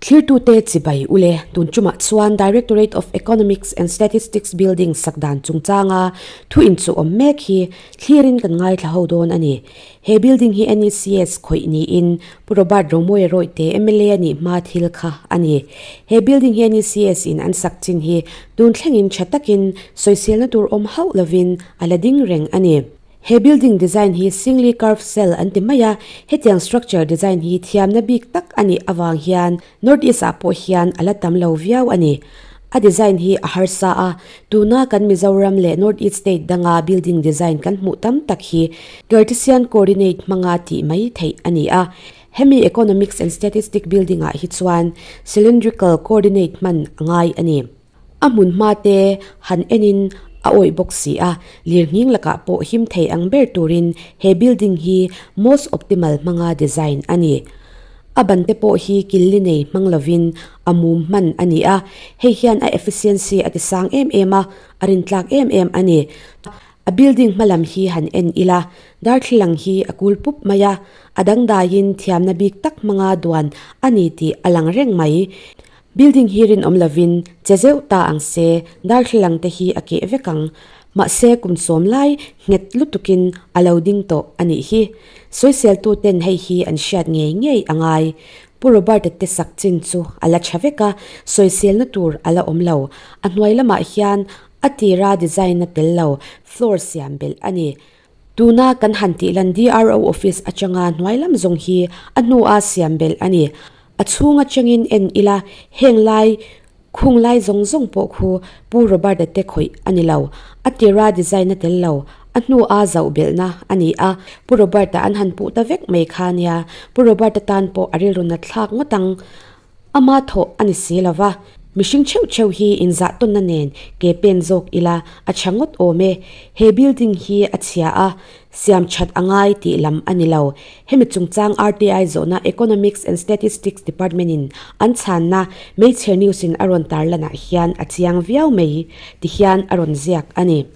Thlirtute chibai ule tun tumah chuan Directorate of Economics and Statistics building sak dan chungchanga thu inchuh awm mek hi thlirin kan ngaithla ho dawn a ni. He building hi NECS khawih niin Pu Robert Romawia Rawihte mla a nih hma thil kha a ni. He building hi NECS in an sak chin hi tun thlengin tha takin sawiselna tur awm hauh lovin a la ding reng a ni. He building design hi singly curved cell an ti mai a, hetiang structure design hi thiamna bik tak a nih avang hian North East ah pawh hian a la tam lo viau a ni. A design hi a harsa a, tuna kan Mizoram leh North East state danga building design kan hmuh tam tak hi Cartesian coordinate hmanga tih mai theih a ni a. Hemi Economics and Statistic building ah hi chuan cylindrical coordinate hman a ngai a ni. A hmun hma te han enin a awih bawk si a, lirnghing lakah pawh him thei ang ber turin he building hi most optimal hmanga design a ni. A ban te pawh hi killi nei hmang lovin a mum hman a ni a, hei hian a efficiency a ti sang em em a, a rintlak em em a ni. A building hmalam hi han en ila, darthlalang hi a kul pup mai a, a dangdaiin thiamna bik tak hmanga duan a ni tih a lang reng mai. Building hi rinawm lovin che zeuh ta ang se, darthlalang te hi a keh vek ang. Mahse kum sawm lai nghet lutukin a lo ding tawh a nih hi. Sawiseltu ten hei hi an hriat ngei ngei a ngai. Pu Robert-a te sak chin chu a la tha vek a, sawiselna tur a la awm lo. A hnuai lamah hian a tira design a tel lo, floor siam belh a ni. Tuna kan han tih lan DRO office atanga hnuai lam zawng hi a hnua siam belh a ni. A chhung atangin en ila heng lai khung lai zawng zawng pawh khu Pu Robert-a te khawih a ni lo. A tira design a tel lo, a hnua zauh belhna a ni a. Pu Robert-a an han puh ta vek mai kha nia. Pu Robert-a tan pawh a rilru nat thlak ngawt ang. Ama thawh a ni si lo va, mihring theuh theuh hi inzah tawnna nen ke pen zawk ila a tha ngawt awm e. He building hi a chhia a, siam that a ngai tih lam a ni lo. Hemi chungchang RTI zawhna Economics and Statistics Department in an chhanna Meichher News in a rawn tarlanah hian a chiang viau mai ti hian a rawn ziak a ni.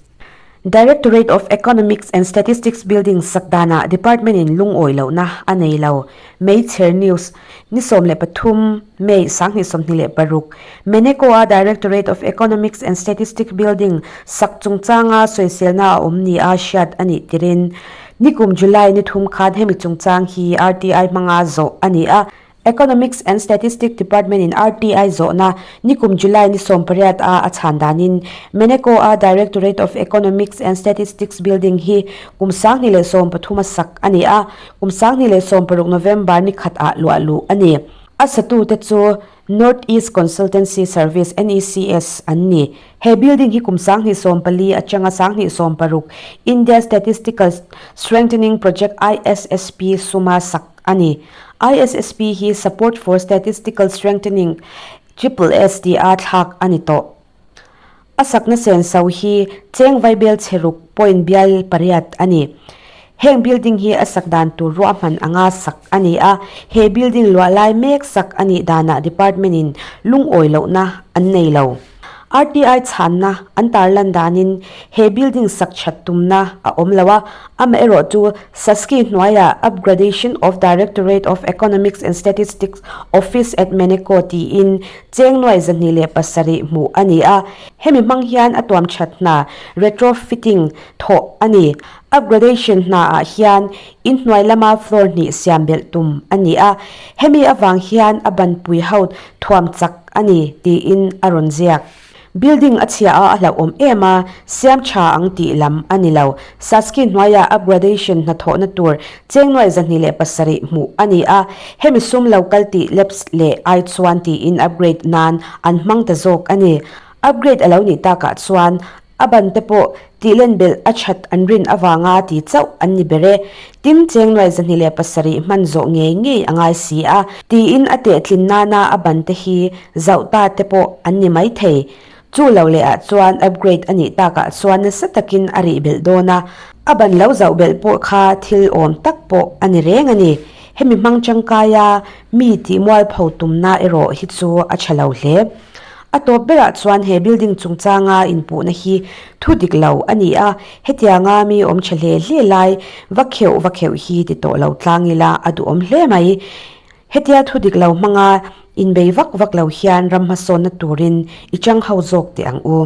Directorate of Economics and Statistics building sak danah department in lungawi lohna a nei lo. Meichher News, Ni 13, May 2026, Meneco-a Directorate of Economics and Statistics building sak chungchanga sawiselna a awm nia hriat a nih tirin nikum July ni thum khan hemi chungchang hi RTI hmanga zawh a ni a. Economics and Statistics Department in RTI zawhna nikum July ni 18 a a chhan danin Meneco-a Directorate of Economics and Statistics building hi kum 2013 a sak a ni a, kum 2016 November ni khat ah luah luh a ni. A satute chu North East Consultancy Service, NECS, an ni. He building hi kum 2014 atanga 2016 India Statistical Strengthening Project, ISSP, suma sak a ni. ISSP hi Support for Statistical Strengthening, Triple S, tia thlak a ni tawh. A sakna senso hi cheng vaibel chheruk point bial pariat a ni. Heng building hi a sak dan tur ruahman anga sak a ni a, he building luah lai mek sak a nih danah department in lungawi lohna an nei lo. RTI chhanna an tarlan danin he building sak that tumna a awm lo a, amaherawhchu SASCI hnuaiah Upgradation of Directorate of Economics and Statistics Office at Meneco tiin cheng nuai 207 hmuh a ni a, hemi hmang hian a tuam that hna, retrofitting, thawh a ni. Upgradation hnaah hian inhnuai lama floor hnih siam belh tum a ni a, hemi avang hian a banpui ho thuam chak a ni tiin a rawn ziak. Building a chhia a a hlauhawm em a, siam tha ang tih lam a ni lo. SASCI hnuaia upgradation hnathawhna tur cheng nuai 207 hmuh a ni a, hemi sum lo kal tih lapse leh ai chuan tiin upgrade nan an hmang ta zawk a ni. Upgrade a lo nih takah chuan A ban te pawh tihlen belh a that an rin avanga ti chauh an ni ber e. Tin, cheng nuai 207 hman zawh ngei ngei a ngai si a, tiin a tehtlin nana a ban te hi zauh ta te pawh an ni mai thei. Chu lo leh ah chuan upgrade a nih takah chuan nasa takin a rih belh dawn a, a ban lo zauh belh pawh kha thil awm tak pawh a ni reng a ni. Hemi hmang tangkaia mi tih mualpho tumna erawh hi chu a tha lo hle. A tawp berah chuan he building chungchanga inpuhna hi thu dik lo a ni a, hetianga mi awm tha hle hle lai va kheuh va kheuh hi ti tawh lo tlang ila a duhawm hle mai. Hetia thu dik lo hmanga Inbei vak vak lo hian ram hmasawnna turin i chang ho zawk teh ang u.